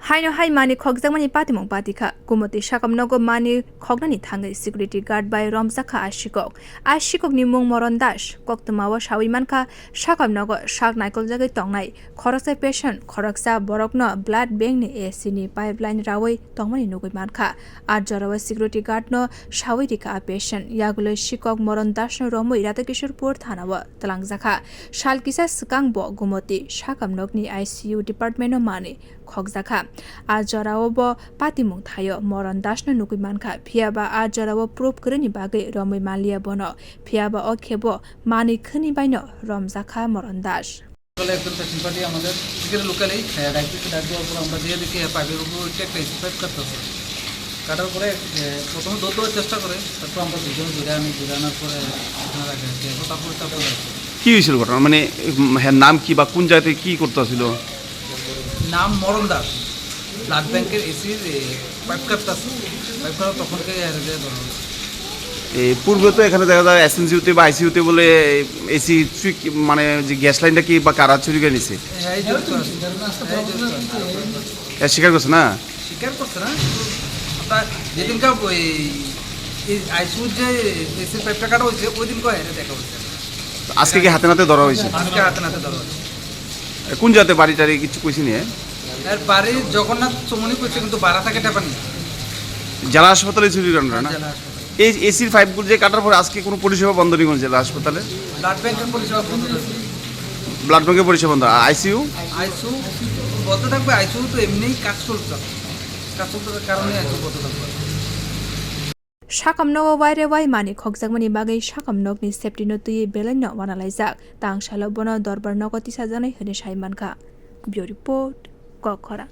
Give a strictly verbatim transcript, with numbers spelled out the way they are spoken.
Haino hai mani khokjakmani patimung patikha. Kumoti sakam nogo mani khoknani thangwi security guard bai romjakha a sikok. A sikokni mung Moron Das. Koktwmao sawi mankha, sakam nogo sak naikoljakgwi tongnai khoroksa patient, khoroksa borokno blood bank ni A C ni pipeline rawi tongmani nugwi mankha. A jorao security guard no sawi rikha a patient. Yagulwi sikok Moron Das no romwi Radhakishorpur thana o twlangjakha. Sal kisa swkang bo Gumoti sakam nokni I C U department o mani khokjakha. A jorao bo patimung thaio Moron Das no nugwi mankha, phiyaba a jorao proof kwrwini bagwi romwi manliya bono, phiyaba o khebo manwi khwni baino romjakha Moron Das. লোকালে একজন patient party আমাদের এখানে লোকালেই, আহ, ডায়াবেটিস ডাক দেওয়ার পর আমরা যেয়ে দেখি, আহ, পাইপের উপর হচ্ছে একটা এসি পাইপ কাটতেছে। কাটার পরে, আহ, প্রথমে দৌড় দেওয়ার চেষ্টা করে, তারপর আমরা দুজনে ধরে আনি, ধরে আনার পরে ওখানে রাখা হয়েছে। এখন তারপরে, তারপরে কি হয়েছিল ঘটনা? মানে, উম, হ্যাঁ, নাম কি বা কোন জায়গাতে কি করতেছিল? নাম মরণ দাস, ব্লাড ব্যাংকের এসির, এ, পাইপ কাটতেছে। পাইপ কাটা তখন থেকে এর যে ধরো। এই পূর্বে তো এখানে দেখা যায় এসএনসিউতে বা আইসিইউতে বলে এসি সুইচ, মানে, যে গ্যাস লাইনটা কি বা কারা চুরি করে নিছে? হ্যাঁ, এই জড়িত আছে। হ্যাঁ, এই জড়িত আছে। এ স্বীকার করছে না? স্বীকার করছে না, কিন্তু আমরা যেদিনকে ওই, এই আইসিইউর যে এসির পাইপটা কাটা হয়েছে, ওই দিনকে এনে দেখা হয়েছে। আজকে কি হাতে নাতে ধরা হয়েছে? আজকে হাতে নাতে ধরা হয়েছে। এ, কোন জাতে বাড়ি টাড়ি কিছু কইছে নি, এ? এর বাড়ি জগন্নাথ চৌমুহনী কইছে, কিন্তু বারা থাকে টেপানি। জেলা হাসপাতালে চুরি করেন না? জেলা হাসপাতালে। এই এসির পাইপগুলো যে কাটার পরে আজকে কোনো পরিষেবা বন্ধ নেই কোনো জেলা হাসপাতালে? ব্লাড ব্যাংকের পরিষেবা বন্ধ থাকবে। ব্লাড ব্যাংকের পরিষেবা বন্ধ, আইসিইউ? আইসিইউ বন্ধ থাকবে, আইসিইউ তো এমনিই কাজ চলছে। কাজ চলতে থাকার কারণে আইসিইউ বন্ধ থাকবে। Sakam nogo waire wai mani khokjakmani bagwi sakam nokni safety no twiwi belai no wanalaijak. Tang salo bono dorbar nogo tisajaknai hwnwi sai mankha. Bureau Report, Kokkhorang.